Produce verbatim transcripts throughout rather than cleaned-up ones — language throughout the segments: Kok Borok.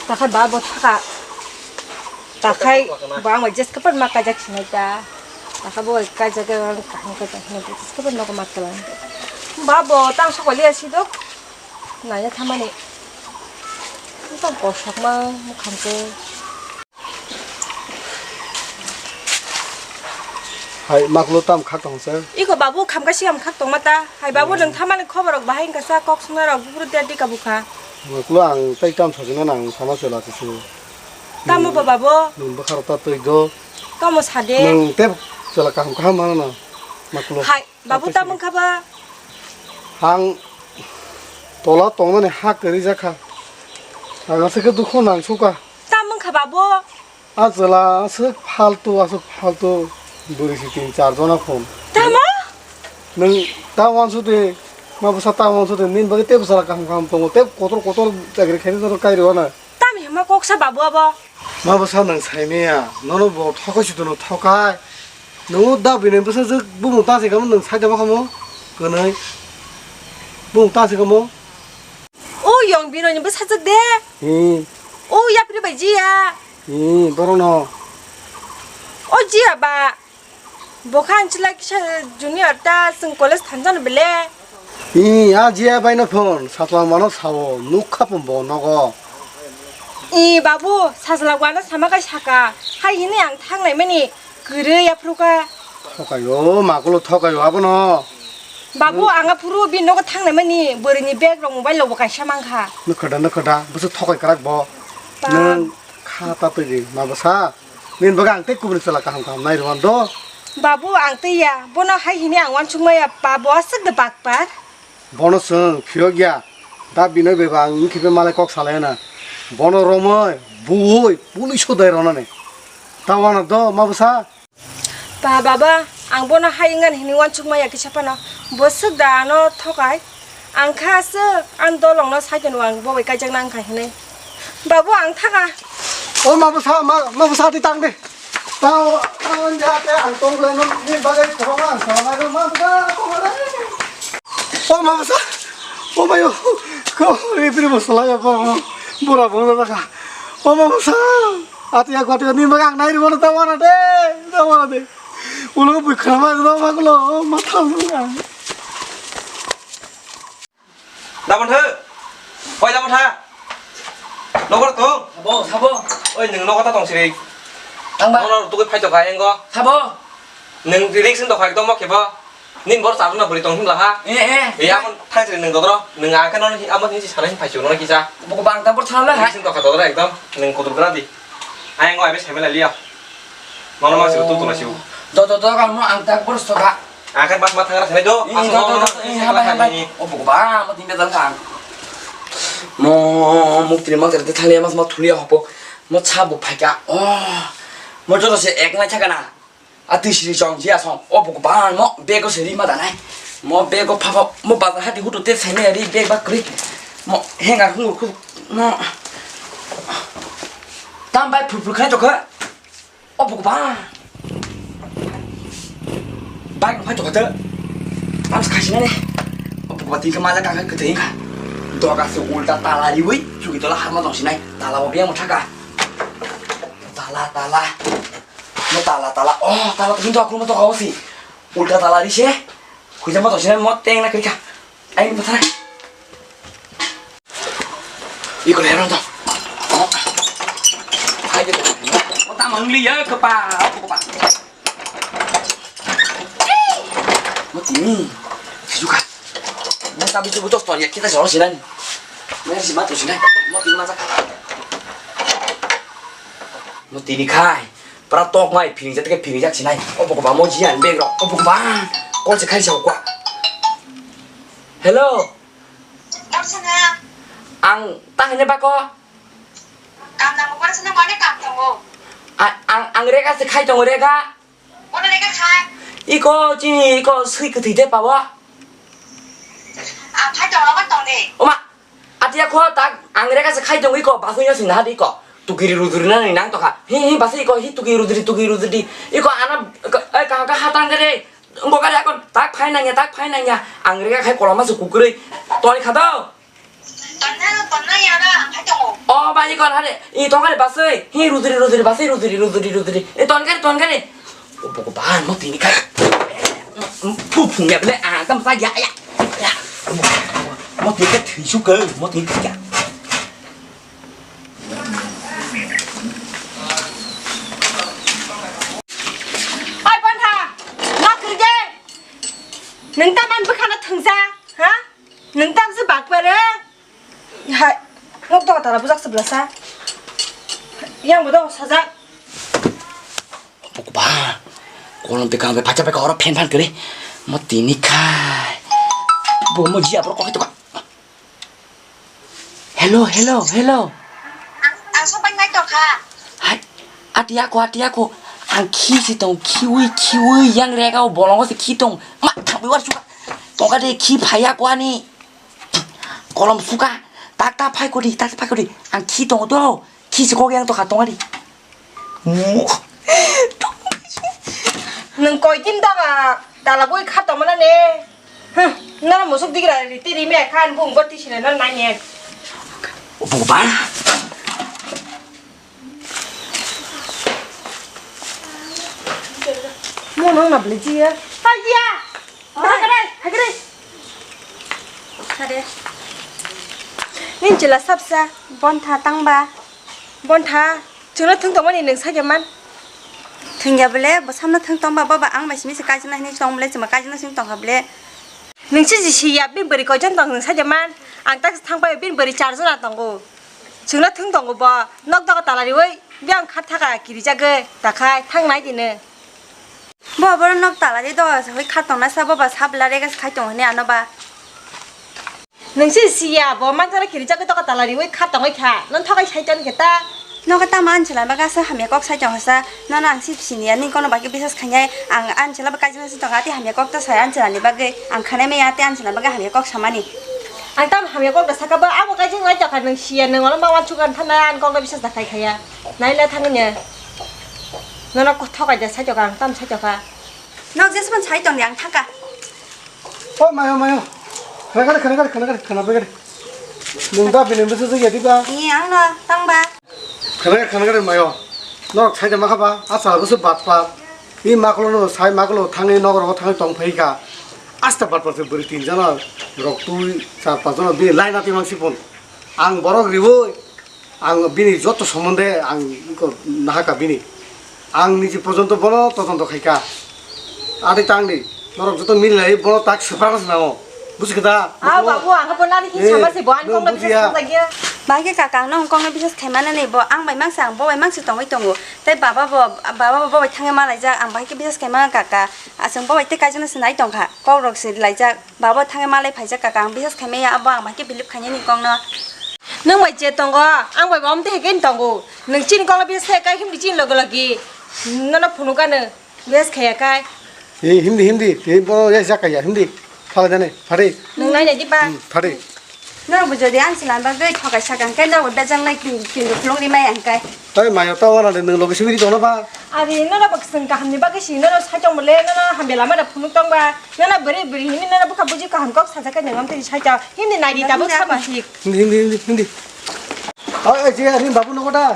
Takhai ba bo thaka. Takhai ba ang bai jes kapan ma kajak sinai ta. Takhai bo kajak ang kaham kajak sinai ta. Jes kapan nogo ma tala. Ba bo tang sokoli asi dok. Nanya thamani. Tang kosak ma mukham ke. Hai, maklo tam khak tong sir. Iko babu khamka siam khak tong mata. Hai babu, hmm, nung thamani khobor rok bahai wngka sa, kok swngnai rok buburu dia dika bukha. Maklo ang tai tam sajina nang sana sela kisu. Tamo ba babu? Nung bwkha rok ta twi do. Tamo sade. Nung tep sela kaham kaham mana na. Maklo. Hai, babu tam wngkha ba? Ang tola tongnani ha kwrwi jakha. Ang aswk khe dukhu nang suka. Tam wngkha babu? A chwla aswk faltu, aswk faltu, bwrwi si tin char jona phone. Tamo? Nwng ta uansuk de, ma bwsa ta uansuk de, nini bagwi tei bwsala kaham kaham tongo, tei kotor kotor chakri khainai joto kai rw na. Tamni hwnba kok sa babu abo? Ma bwsa nwng sai maya, nono bo thokai si tono thokai. Nwng da bini bwsajwk bumung ta se kamo nwng sai da ma kamo? Kwnwi. Bumung ta se kamo? O yong bino ni bwsajwk de? Hmm. O yapri bai jiya. Ee, borokno. O jiya ba. Bo kha ang chwla kisa junior ta, chwng college thangjano bele. Ee, a jiya baino phone, sajla mano sao, nukha pon bo nogo. Ee, babu, sajla wano sama kai saka. Hai hini ang thangnai mani kwrwi aphru kha. Thokayo, makulo thokayo abono. Babu, ang aphuru bini nogo thangnai mani bwrwini bag rok mobile rok bo kaisa mankha. Nukha da, nukha da, bwswk thokai kwrak bo. Ba. Nwng kha ta twi di, ma bwsa. Nini bagwi ang tei kubuni chwla kaham kaham nai rwmani do. Babu, ang tei ya, bono hai hini ang uansuk maya, pa bo aswk de bakpar. Bono chwng phiyok ya, da bini bai ba ang wngkhe be malai kok salai na. Bono romwi, buwi, police o dai rwnani. Ta wana do, ma bwsa? Pa, baba, ang bono hai wngani hini uansuk maya kisa phano. Bo swk da ano thokai. Ang kha aswk, ang dolongno saitonwi ang bo bai kaijakna wngkha hinwi. Babu, ang thanga. O ma bwsa, ma, ma bwsa, twi tang de. Tao, tao, ja, te, ang tong le, no, ni bagai, tong, ang, tong, ang, ma bwsa, tong, ang. O ma bwsa, o mayo, ko, ri, pri, bwsa, la, ya, pa, bura, bura, da, ka. O ma bwsa, ati, ya, kwati, ni bagai, ang, nai, ri, bana, ta, wana, de, ta, wana, de. Ulo, bui, khama, da, ma, kulo, o, ma, tha, ang. Damon tha. Oi, damon tha. Nokor tong. Sabo, sabo. Oi, nung nokor ta tong siri. Tang ba. Nokor tugui phai tong ka engo. Sabo. Nung risk tong ka ekdom mo kebo. Nin bor sa na buri tong him la ha. Eh, eh. Ya mon thai siri nung dodro. Nung ang kan non ama ni sara hin phai chu non kisa. Bo bang ta bor thala ha. Risk tong ka dodro ekdom. Nung kotor gra di. Ai engo ai be sai mela liya. Nono ma sigo tu tu na sigo. Do, do, do, kamu ang tak bor soka. Akan pas matang rasa do. Ini do, do, do, ini habai, habai. Oh, buku ba, mo tinggal dalam kang. Mo, mo tiri mo tiri thali mas mo thuli hopo. Mo chabu phaika. Oh. Mo joto se ek na chakana. Ati siri chong jia song. Oh, buku ba, mo bego siri ma danai. Mo bego papa, mo bazar hati hutu te sai me ri beg ba kri. Mo henga hungu khu. Mo. Tam bai phur phur khai to kha. O buku ba. Bike phai tokha tei. Tam se khaisina ni. O buku ba tingkha maja kangkha kwtwi wngkha. Doga se ulta tala riwi chuki tola harma tong sinai. Tala bo biyang thaka. Tala, tala. No tala, tala. Oh, tala to hintu akhulma tokha osi. Ulta tala ri se. Khuija ma tong sinai mo teng na kwrikha. Ai, mo thana. Iko le ron to. Hai de. Mo ta mang li ya ke pa, ke pa. Mo tini. Sijuka. Mo ta bisu butos to ya kita jolo sinan. Mo si ma to sinan. Mo tini ma sa. Mo tini khai. Pra tok mai phini jat ke phini jak sinai. O bok ba mo jian beg ro. O bok ba. Kol se khai sa kwa. Hello. Tamsana. Ang ta hanya bako. Kam nang ko sana mane kam tongo. A-, ang, ang rega se khai tongo rega. Kono rega khai. Iko chini iko sui kwthwi de pawa. Ang khai tongo ko tong de. Oma, atia kho tak ang rega se khai tongo iko basui ya sing hadi iko. Tukiri ruduri na ni nang tokha. Hi, hi, basi iko hi tukiri ruduri, tukiri ruduri. Iko ana, iko, eh, kaham ka hatang gede. Engko gari akon, tak phai nangya, tak phai nangya. Ang rega khai koloma se kukurui. Toni kha do. Tonna, tonna ya na, ang khai tongo. O bai, Ikon hare, i tongkare basui, hi rudri rudri basui rudri rudri rudri. E tongkare tongkare. Obo ko ban mo tini kai. Pu phung ya ble a tam sa ya ya. Ya. Mo tini kai thui su kai, mo tini kai. Oi Bantha, ma kwrwi de? Nwng ta man bwkhano thwngsa, ha? Nwng ta bwswk bak pare? Hai, nok doga tala bujak se blasa. Yang bo dogo sajak. Bukba, kolom te kang be pacha be koro phen phan kere. Mo tini khai. Bo mo jia bro kokhe to ka. Hello, hello, hello. Ang, ang sobai nai tongkha. Hai, ati ako, ati ako. Ang khi si tong, khiwi, khiwi, yang rega o bolongo si khi tong. Ma, thangwi war suka. Tongka de khi phaya ko ani. Kolom suka. Tak ta phai kodi, tak ta phai kodi. Ang khi tong do. Khi si kok yang to kha tong ani. Nwng koi din doga tala bui kha tongmana ne? Huh, nana musuk digra riti rime khan bung boti sile nan nai ne. Buba. Mo nang na beli ji ya. Hai ya. Hai, hai, hai. Nin chila sapsa, Bontha tangba. Bontha, chwngno thwng tongmani nwng sakya man. Thwngya bole, bo samno thwng tongba, baba ang bai simi se kaijana hinwi tong bole, chwngma kaijana simi tongkha bole. Nwng se jisi ya, bini bwrwi koijon tong nwng sakya man. Ang tak thang pai, bini bwrwi char jora tongo. Chwngno thwng tongo bo, nok dogo tala riwi, biyang khat thaka kirijagwi, takhai, thang nai dino. Bo borok nok tala di doga se hoi kha tongna sa, bo ba sabla regas khai tong hini ano ba. Nung si siya bo manthara kiri jagwi doga tala riwi kha tongwi kha. Nung thogai sai ton khe ta. Nogo tamo Anchela bagwi asa hamya kok sai tong hasa. Nono ang si siniya ning kono bagwi bisas khainai. Ang Anchela bagwi kaijak si tong ati hamya kok ta sai Anchela ni bagwi. Ang khanai maya ati Anchela bagwi hamya kok samani. Ang tam hamya kok da saka ba abo kaijak lai tokha nung siya nung olo ma wansukan thanai ang kok da bisas da khai khaya. Naila thangni. Nono thokai da sai tokha ang tam sai tokha. Nok jesman sai tong di ang thangka. O mayo, mayo. Khana gari, khana gari, khana gari, khana gari. Nung da bini bisi jigya diba? Ni ang no tangba. Khana gari, khana gari mayo. Nok sai da makha ba, asa bisi bat bat. I maklo no sai maklo thangni nok ro thangni tong phai ka. Asta bat bat se buri tin jana rok tui char panch jana bi line ati mang sipun. Ang borok riwi. Ang bini joto somonde ang iko nahaka bini. Ang niji porjonto bono todonto khaika. Adi tangdi, norok joto mililai bono tak swprakna swnamo. Buji khe da? Ah, babu, ang bo nani khe sama se bo, ang kongno bisas khaijak ya. Bahai khe kaka, ang nong kongno bisas khaimani bo, ang bai mangsa, ang bo bai mangsa tongwi tongo. Tei baba bo, baba bo bai thangwi malaijak, ang bahai khe bisas khaimani kaka. Aswng bo bai tei kaijano se nai tongkha, kokrok se laijak. Baba thangwi malai phaijak kaka, ang bisas khaimaya abo ang bahai khe believe khainani kongno. Nwng bai je tongo, ang bai bo amtwi hai khe tongo. Nwng chini kongno bisas khai kai himdi chini logi logi. Nono phunuk ano bisas khaiya kai. Hi, himdi, himdi, hi bo ya jakaya, himdi. Phala jani, phari. Nwng nai nai di ba? Hmm, phari. Norok bo jodi ang silan bagwi thokai sakang khe norok bo bejak nai kin kin khulung ri mai ang kai. Tei mayo ta wana de nwng logi sibiri tongno ba? Ari nono bo swng kaham ni bagwi si nono sai tong bole nono hamya lama da phunuk tong ba. Nono bwrwi bwrwi hini nono bwkha buji kaham kok sajak khe nwng amtwi sai ta. Himni nai di tabuk sabo sik. Hindi, hindi, hindi, hindi. Oi, oi, je, ari babu nogo da?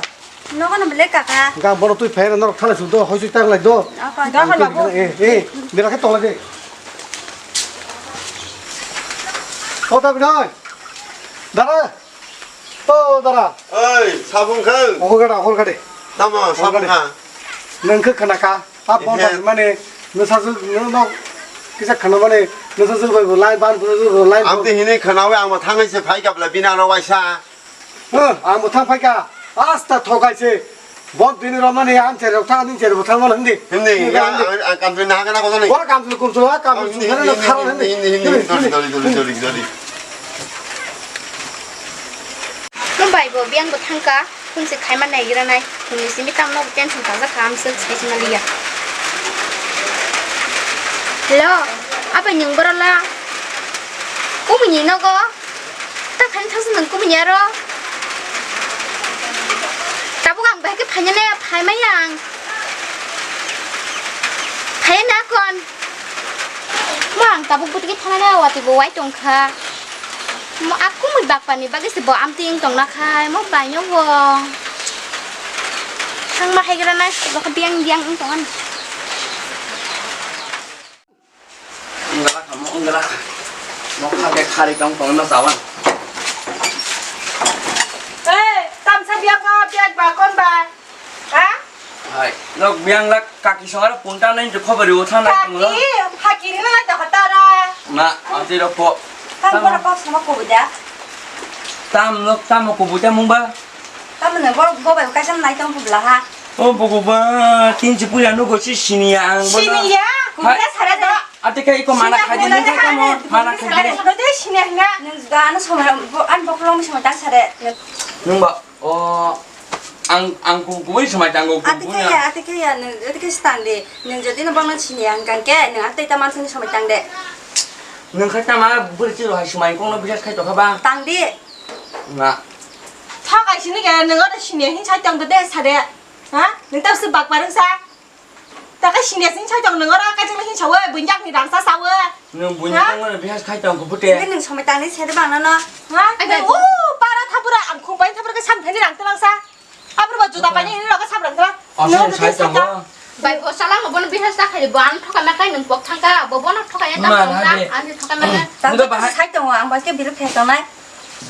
Nogo no bole kaka. Ga bono twi phai norok thala suk do, hoi sui tang lai do. Apa? Ga hoi babu. Eh, eh, bera khe tong lai de. O ta binai. Dara. O dara. Oi, sabung khe. Ohor gada, ohor gade. Tamo, sabung kha. Nang khe khana ka. A phone mane nwsajwk nwno kisa khana mane nwsajwk bai bo lai ban bo lai. Ang te hini khana we ang ma thangai se phai ka bla bina ro waisa. Ang bo thang phai ka. Asta thokai se. Bon tini romani ang cherok thang, ning cherok thang mano hindi. Hindi, hindi, ya, hindi. Ang, ang kamchwlwi naha kana koto ni. Bora kamchwlwi kumchwlwi, kamchwlwi kumchwlwi, hindi, hindi, hindi, hindi, hindi, hindi, hindi, hindi, hindi, hindi, hindi, hindi. Bai bo, biyang bo thangka, phone se khaima naigira nai, phone ni simi tamno tension kajak kha, amswk sai sima liya. Hello, abai nwng boro la? Kumini nogo? Ta phaina thangsa nwng kumuni aro? Tabuk ang bahai khe phaina le phaimaya ang. Phaiya na kon? Ma ang tabuk bwtwi khe thana le watwi bo wai tongkha. Mo a kumui bakpani bagwi se bo amtwi wng tongna khai, mo baino bo. Thangma haigra nai, bo khe biang biang wng tongani. Wngla kha, mo wngla kha. Mo kha khe khari tong tong no chawan. Hey, tamsa biang ba, biang ba, kon ba? Ha? Hai, nok biang lak kaki songara punta nai je khobor o thana tong lo. Kaki, hakiri na ta khatara. Na, ati rok po. Tam Tamo. Bora kok sama ko buja. Tam nok tamo ko buja mung ba. Tam ne bora bo bai kaisa nai tong bubla ha. O bogo ba, tin chi puya no go si siniya ang bo na. Siniya, hai. Kubuja sara da. Ate kai ko mana khai de, nung khai tamo, mana khai de. Sara da siniya na. Nung da ano sama, bo, an boklo mi sama ta sare. Nung ba. O, ang, ang ku, kubui swmai tango, ati kubui khe ya, na. Ati khe ya, nwng, ati khe se tang di. Nwng jodi no bangno sini ang kang khe, nwng atwi ta mansani swmai tang de. Nwng khe tama bwrwi chwlo hai swmai kongno bisas khai tokha ba? Tang di. Na. Thok ai sini khe, nwng oro sini hin sai tong de, sare. Ha? Nwng ta se bak barung sa. Taka sini asing sai tong nang ora kajang lagi sawe bunjak ni rangsa sawe. Nung bunyi ha? Tong mana bihas khai tong kubute. Ini nung sampai tangni sede bang nana. Ha? Ai, bai, oh, para thapura ang khumpai thapura ke sampai ni rang telang sa. Apa ba juta pani ini lo ke sab rang telang. Asal nung sai tong ba. Bai bo salang bo bihas ta khai bo ang thoka ma kai nung pok thangka bo bono thoka ya ta. Mana tong na? Hade. Ani thoka ma kai. Nung bahai sai tong ang ba ke biru phek tong nai.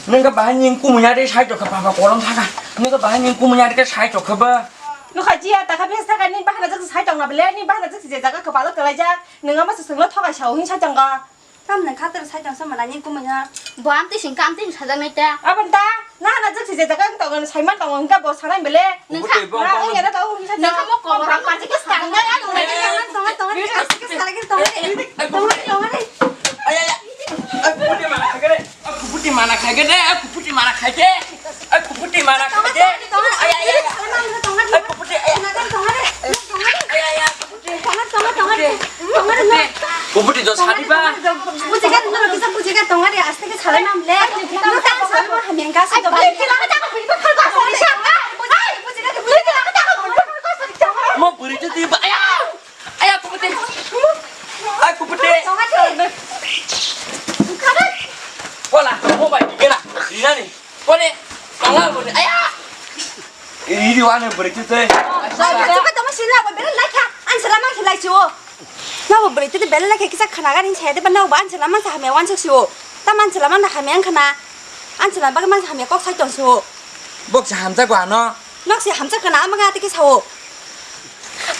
Nung bahai ning kumunya de sai tong ka papa kolom thaka. Nung bahai ning kumunya de sai tong ka ba. Nukha jiya, takha bes thaka ni bahana jak sai tong na bele, ni bahana jak je jaga kwpalo kwlai jak, nung ama se senglo thokai sao hin sai tong ga. Tam nung khatar sai tong sama nani kumui ha. Bo amtwi sing ka amtwi sajak nai ta. Abon ta, na na jak je jaga tong sai man tong ka bo sanai bele. Nung kha. Bo bo. Nung kha mo ko rang ma jike sang nai. Tong tong tong tong tong tong. Ay ay ay. Ay kubute mana kagere. Aku putih mana kagere. Aku putih mana kagere. Aku putih mana kagere. Ay ay ay. Aku putih. Ay ay ay. Aku putih. Aku putih. Aku putih dos hari ba. Mau beri cuti ba. Ay ay. Aya, aku putih. Ay, aku putih. Pola, mau bai, gila. Gila nih. Pole, pola, pole. Aya. Ini di mana berarti teh? Ay, aku suka sama sila, aku bela lagi. Ansela mang sila cuo. Na, aku berarti teh bela lagi, kita kenakan ini saya, tapi na, aku ansela mang sahame wan suk cuo. Ta man sela man da hamya wngkha na. An sela bagwi man hamya kok sai tong su. Bok se hamjak bo ano. Nok se hamjak kana ama ga tike sao.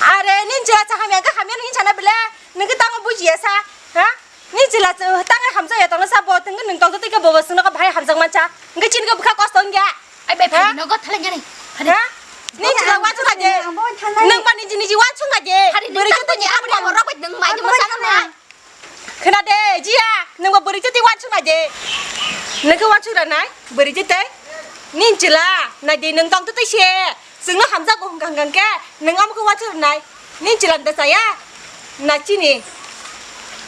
Are nin sela sa hamya ga hamya hin sana bele. Nung ke tango bujiya sa. Ha? Nin sela tango hamjak ya tong sa bo tong nung tong tike bo sung no ka bhai hamjak man cha. Nge chin ga bukha kos tong ya. Ai bai phai no go thale gani. Ha? Nin sela wa chu na je. Nung ba nin jini ji wa chu na je. Beri ke to ni amri. Abo rok nung mai de mo sa na. Khna de, jiya, nwng bo bwrwi twi wansuk nai de. Nwng khe wansuk ra nai, bwrwi twi tei. Nin chwla, nai de nwng tong twi se. Chwngno hamjak bo hwnkha hwnkha khe, nwng omo khe wansuk ra nai. Nin chwla da chaya, na chini.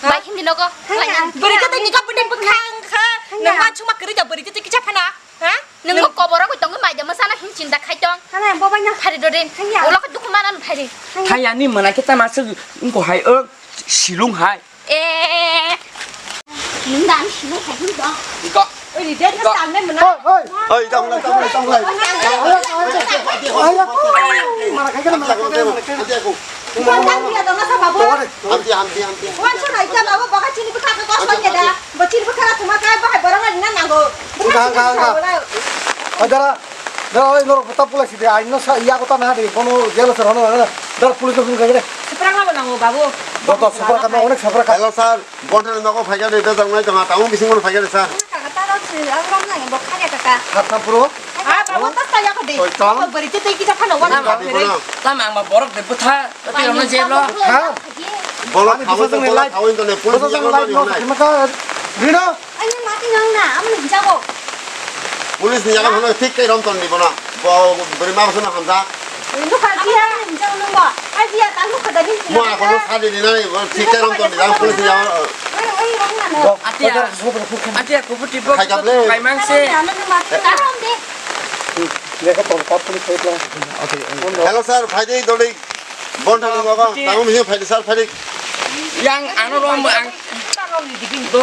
Ha? Bai hindi nogo. Bwrwi twi tei ni kapuni bwkhang kha, nwng wansuk ma kwrwi da bwrwi twi kisa phana. Ha? Nwng bo koboro koi tongwi mai de mwsana hin chinta khai tong. Hala, bo bai na. Phari do rin. Hanya. Ulo khe dukhu mana phari. Hanya ni mana khe tama se ko hai o silung hai. Eh. Nwng dan silung hai hin do. Iko. Oi, ri de ta ne mana. Oi, oi. Oi, tong lai, tong lai, tong lai. Mana khai kana mana khai kana. Hamti, hamti, hamti. Wan sura ita babu baka chini bwkha khe kos khe da. Bo chini bwkha la thuma khe bahai borok la rina nango. Bwkha chini bwkha la. Adara, dara oi norok bwta pula sidi ai no sa iya kota na de kono jelo sir hono na. Dar police no phone kagre. Suprang la nango babu. Boto supra kama onek supra ka. Hello sir, border nogo phaikha de da jangnai tama tamu bising kono phaikha de sir. Kaka taro si agram nango bo khage kaka. Hatna puro. Ah, babu, tas ta ya ko de. Oi, tong. Ko beri chete kita phano wan. Tama ang ma borok de bwtha. Tei rokno jeblo. Ha? Bolo khawai to, bolo khawai to ne, police ni yago mani honai. Rino. Ani mati nang na, amni jago. Police ni yago honai thik kai rom ton ni bono. Bo bwrwi ma bosono hamjak. Nukha dia, hamjak nungba. Ai dia, ta nukha da ni. Mo akono sadi ni nai, bo thik kai rom ton ni, police ni yago. Oi, oi, rom na no. Atia. Atia, kubuti bo. Khai gaple. Kai mang se. Ano nungba, ta rom de. Lekha tong, ta police khai tong. Hello sir, phaidi doli. Bonthani nogo, tamo misi phaidi sir, phaidi. Yang ano rom ang. Do.